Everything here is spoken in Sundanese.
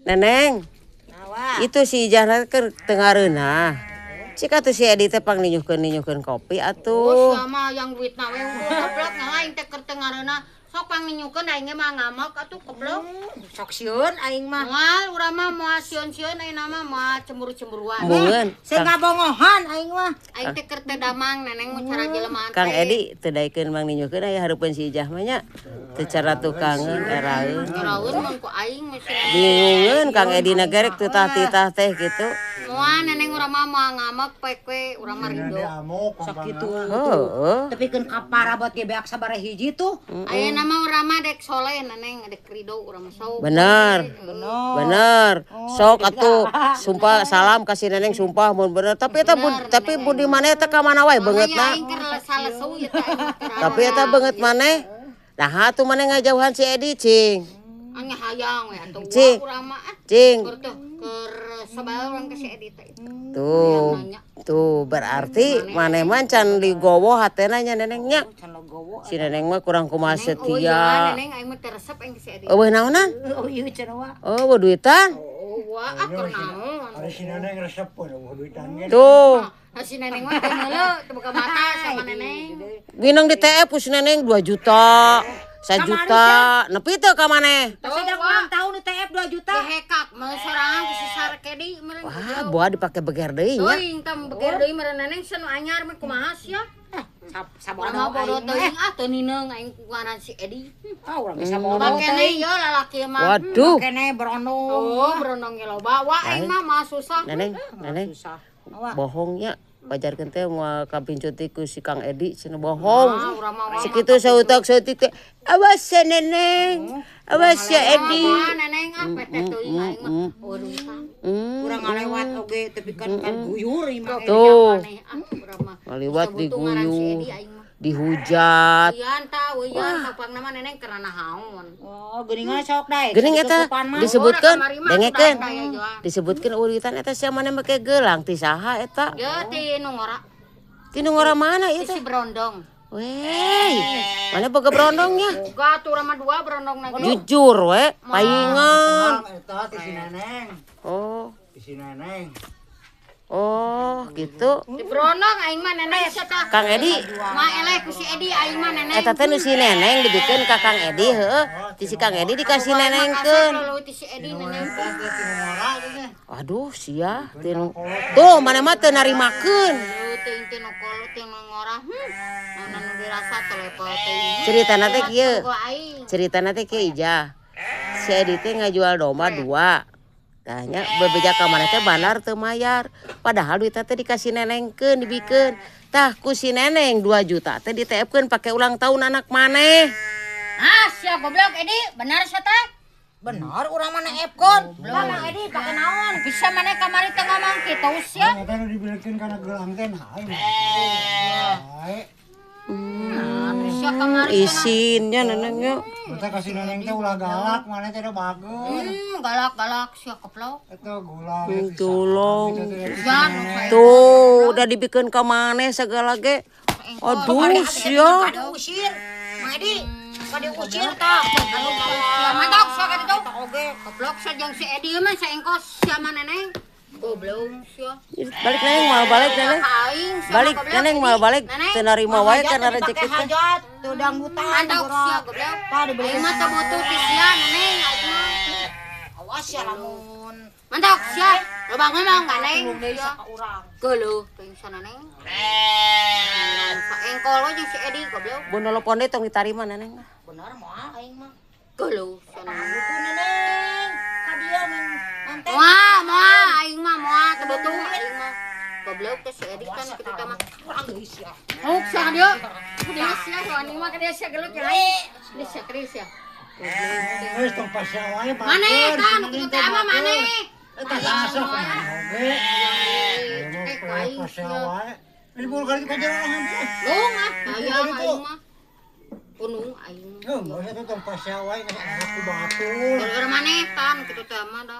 Neneng, Nawa. itu si Ijah keur teu ngareunah. Cik atuh si Edi teh pang ninyuhkeun-ninyuhkeun kopi Oh, atuh. sia mah yang duitna we unggul goblok aing teh keur teu ngareunah. Sok pang ninyukeun aing ge mah ngamak atuh goblok. Sok sieun aing mah. Moal urang mah moal sieun-sieun ayeuna mah moal cemburu-cemburuan. Embungeun. Sing ngabongohan aing mah. Aing teh keur teu damang neneng mun cara jelema Kang Edi teu daekeun mang ninyuhkeun aya hareupeun si Ijah mah nya. Teu cara tukangeun eraeun. Eraeun mun ku aing mah si Bingungeun Kang Edi na gerek tutah-titah teh gitu. Moal neneng urang mah moal ngamek poek we urang mah ridho. Sok kitu. Heeh. Tapi keun kapara buat ge beak sabaraha hiji tuh. Ayeuna mah urang mah dek soleh neneng dek ridho urang mah sok. Bener. Bener. Sok atuh sumpah salam kasih neneng sumpah mun bener. Tapi eta tapi budi maneh teh ka mana wae beungeutna. Aing keur lesalesu ieu teh aing mah keur Tapi eta beungeut maneh. Nah, atuh maneh ngajauhan si Edi cing. Anya hayang we atuh Cing. urang mah ah. Cing. Keur teh keur sebal urang ka si Edi teh. Tuh. Tuh berarti maneh mah can digowo hatena nya nenengnya. Can legowo. Si neneng mah kurang kumaha Oh iya setia. neneng aing mah teu resep aing ka si Edi. Eueuh naonan? Oh iya cenah wa. Oh, duitan. Oh wah ah keur naon. Ada si neneng resep pun, eueuh duitan ge. Tuh. Nah, si neneng mah teu meuleuh teu boga mata sama neneng. Ginang di TF ku si neneng 2 juta, 1 juta. Nepi teu ka maneh? Sedang ulang tahun di TF 2 juta. Dihekak mah sorangan ku si Sarkedi meureun. Wah, buah dipake beger deui nya. Teuing tah beger deui meureun neneng sia nu anyar mah kumaha sia? Sabodo Urang mah bodoh aing teuing mah. ah teu nineung aing ku ngaran si Edi. Ah urang geus sabodo Makene teuing. ieu lalaki mah. Waduh. Kene berondong. Oh, berondong ge loba. Wah, aing mah mah susah. Neneng, neneng. Susah. Wa. Bohongnya pajarkeun teh moal kapincuti ku si Kang Edi cenah bohong. Ah, urang mah wah. Sakitu sautak sautik teh. Awas ya neneng. Awas ya Edi. Wah, neneng ah pete teuing aing mah. Oh, duitan. Urang ngalewat oge tapi kan kan guyur ieu mah. Tuh. Aneh ah urang mah. Ngaliwat Bisa butuh ngaran si diguyur, Edi aing mah. dihujat. Iyan tah, iyan tapang nama neneng keur naon. Oh, geuningan sok daek. Geuning eta Ditutupan mah. disebutkeun, Ora kamari mah dengekeun. kudu aya joa. Disebutkeun uritan eta sia maneh make gelang ti saha eta? Ye ti nu ngora. Ti nu ngora mana ieu Ti si teh? berondong. Wey, mana boga berondongnya? Boga tuh urang mah dua berondong na ge. Jujur we, paingan. Eta ti si neneng, Oh, ti si neneng. oh gitu. Di berondong aing mah neneng sia tah. Kang Edi, Mah eleh ku si Edi aing mah neneng. eta teh nu si neneng dibikeun ka Kang Edi heueuh. Ti si Kang Edi dikasih nenengkeun. Leuwih ti si Edi neneng. Eta teh ti nu ngora teh teh. Aduh, sia teu tuh mana mah teu narimakeun. Leuwih teuing ti nu kolot ti nu ngora. Naon nu dirasa teh level teuing. Ceritana teh kieu. Boga aing. Ceritana teh kieu Ijah. Si Edi teh ngajual domba dua. Tanya bebeja ka mana teh bandar teu mayar. Padahal duitna teh dikasih nenengkeun dibikeun. Tah ku si neneng 2 juta teh ditepkeun pake ulang tahun anak maneh. Ah, sia goblok Edi, bener sia teh? Bener urang mah neepkeun. Lah Mang Edi pake naon? Bisa maneh kamari teh ngomong kitu sia. Eta nu dibilikeun kana gelang teh nah. Bae. Sia kamari. Isinnya nenengnya. Eta ka si neneng teh ulah galak, maneh teh da bager. Galak-galak sia keplok. Eta gula. Tolong. Jan nu sae. Tuh, udah dibikin ke maneh segala ge. Aduh, sia. Kade usir. Mang Edi, kade usir tah. Sia mantok sia ka ditu. Eta oge. Goblok sia jeung si Edi mah saengkos sia mah neneng. Goblok sia. Balik neneng mau balik neneng. Aing sia Balik goblok, neneng Edi. mau balik Neneng. teu narima wae Hajat karena teh rezeki dipake teh. hajat, teu dangdutan. Mantok sia goblok. Tah dibeli. Aing mah teu butuh ti sia neneng aing mah. Awas ya lamun. Mantok sia. Loba ngomong ka neng. Tulung deui Sia. ka urang. Geuleuh teuing sia neneng. Saengkol we jeung si Edi goblok. Bu nelpon deui tong ditarima neneng. Bener moal aing mah. Geuleuh sia neneng. Butuh neneng. Ka dieu men manten. Moal, moal aing mah moal teu butuh aing mah. Goblok teh si Edi kan kitu teh mah. Urang deui sia. Huk sia ka dieu. Ku dieu sia wani mah ka dieu sia geuleuh ka aing. Dieu sia ka dieu sia. Geus tong pasea wae bager. Maneh tah nu kitu teh mah maneh. Eta sasok maneh oge. Cekek ku aing Pasea sia. wae. Libur kali itu kajaran hampir. Lung ah, hayang aing mah. Punung aing mah. Heuh, geus eta tong pasea wae geus aku batur. Gara-gara maneh tah nu kitu teh mah da.